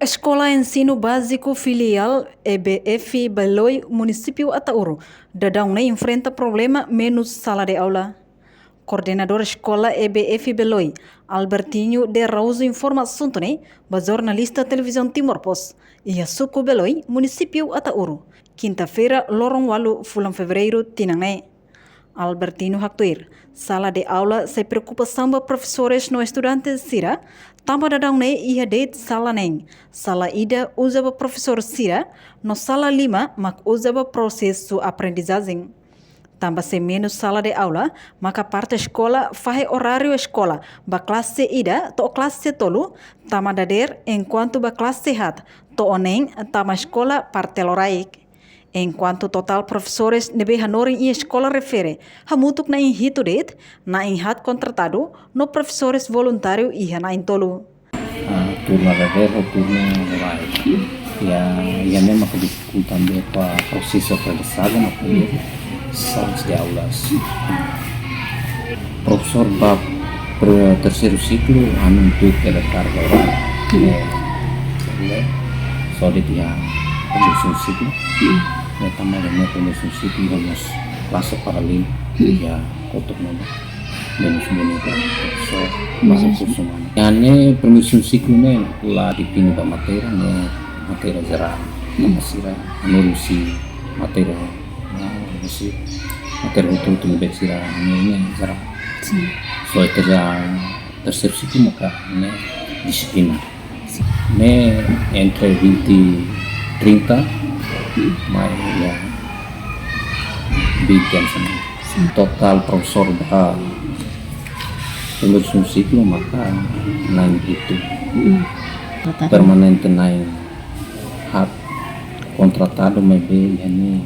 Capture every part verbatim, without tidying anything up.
Eskola Ensinu Báziku Filiál E B F Beloi, Munisípiu Ataúro, daudaun ne'e enfrenta problema menus sala de aula. Koordenadór Eskola E B F Beloi, Albertinho de Araújo, informa asuntu ne'e ba jornalista Televizaun Timor Post iha suku Beloi, Munisípiu Ataúro, kinta-feira, loron ualu fulan Fevereiru tinan ne'e. Albertinho haktuir, sala de aula sai preokupasaun ba profesores no estudante sira, tanba daudaun ne'e iha de'it sala neen, sala ida uza ba profesór sira, no sala lima mak uza ba prosesu aprendizajen. Tanba sei menus sala de aula, maka parte eskola fahe oráriu eskola ba klase ida to'o klase tolu tama dadeer, enkuantu ba klase haat to'o neen tama eskola parte loraik. Enkuantu totál profesores ne'ebé hanorin iha eskola refere hamutuk na'in hitu de'it, na'in haat kontratadu no profesores voluntáriu iha na'in tolu. Ah, turnu dadeer ho turnu loraik. Ya, ya memang ke difikulta ba prosesu aprendizajen, no salas de aulas. Profesór ba pre-, terseiru siklu, anu, tuir karga oráriu. Eh, só de'it iha primeiru siklu. Ya, tanba iha primeiru siklu, iha mós klase paralelu. Ya, kotuk nona. Menus menus ba profesór, ba kursu mana. Iha ne'e primeiru siklu ne'e la define ba matéria, ne'e matéria jerál. Tanba sira hanorin husi matéria, ah, husi matéria hotu-hotu ne'ebé sira hanorin ne'e jerál. Sin. Só iha terseiru siklu maka ne'e dixiplina. Ne'e entre vinte, trinta, mai iha vinte anos. Sin. Totál profesór ba primeiru siklu maka na'in hitu. Mm. Totál. Permanente na'in haat, kontratadu maibé iha ne'e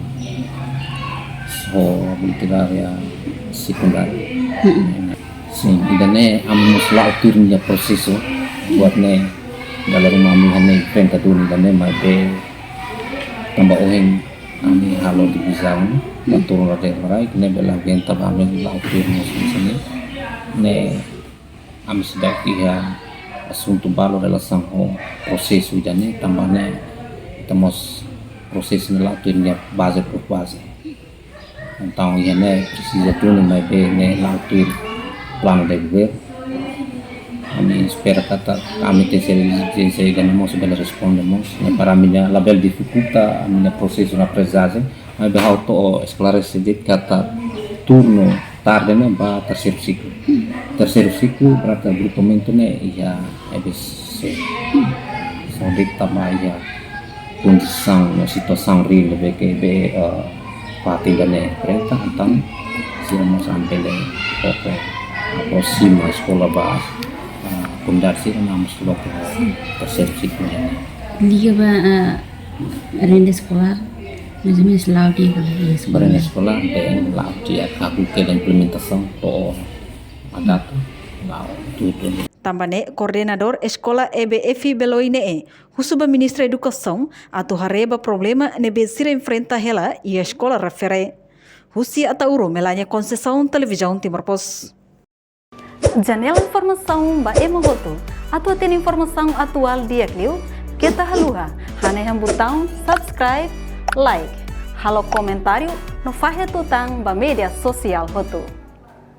só abilidade sekundária. Mm. Sin, ida-ne'e ami mós la'o tuir nia prosesu, buat ne'e dala ruma ami iha ne'e enfrenta duni ida-ne'e, maibé tanba ohin ami halo divizaun, ba turnu dadeer loraik, ne'ebé la aguenta ba ami la'o tuir mós hanesan ne'e. Ne'e ami seidauk iha asuntu balu relasaun ho prosesu ida-ne'e, tanba ne'e ita mós prosesu ne'e la'o tuir nia baze por baze. Entaun, iha ne'e presiza duni maibé ne'e la'o tuir planu de governu. Ami espera katak ami tenke sei, sei, sei gana mós bele responde mós. Ne'e para ami-nia labele difikulta ami-nia prosesu na aprendizajen. Maibé ha'u atu esklarese de'it katak turnu tarde ne'e ba terseiru siklu. Terseiru siklu berarti agrupamentu ne'e iha E B C. Só de'it tanba iha kondisaun no situasaun reál ne'ebé ke be, eh, fatin ida-ne'e enfrenta, entaun sira mós ami bele koko aprosima eskola ba, eh, komunidade sira no mós loke terseiru siklu ne'e. Liga ba, eh, renda eskolár, mais ou menus la'o tiha ka lae iha eskola? Ba renda eskolár, be la'o tiha, ha'u ke da implementasaun to'o à data, la'o tuir. Tanba ne'e, koordenadór eskola E B F Beloi ne'e husu ba Ministra Edukasaun atu haree ba problema ne'ebé sira enfrenta hela iha eskola refere. Husi Ataúro, Melania Conceição, Televizaun Timor Post. Janela informasaun ba ema hotu. Atu hatene informasaun atuál di'ak liu, keta haluha hanehan butaun subscribe, like, halo komentáriu no fahe tutan ba média sosiál hotu.